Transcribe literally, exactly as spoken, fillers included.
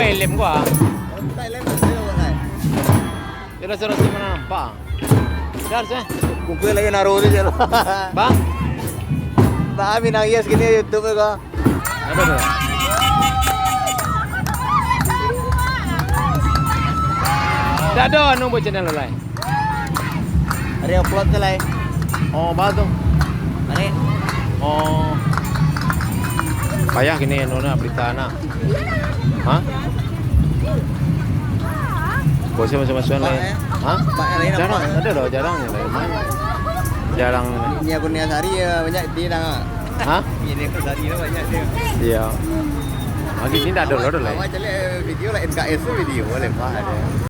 Helm gua. Buka helm, buka helm, buka helm. Jelas, jelas, mana nampak? Jelas, eh? Kumpul lagi naruh tu je. Bang? Bang, Minang Yes gini YouTube ko. Aduh, aduh. Dah ada anu buat channel lo lai. Hari upload tu lai. Oh, bah tu. Mari. Oh. Payah gini anu nak berita nak. Hah? Bosnya masuk-masukan lai. Pak, eh? Hah? Pak yang lain jarang, apa? Ada dah, jarang je lai. Jarang. Ini aku Nia Sari ya, banyak dia dah. Hah? Ini aku Sari dah banyak dia. Iya. Lagi ni dah ada lah, dah lah. Awak cari video lah, N K S tu video boleh, Pak, ada.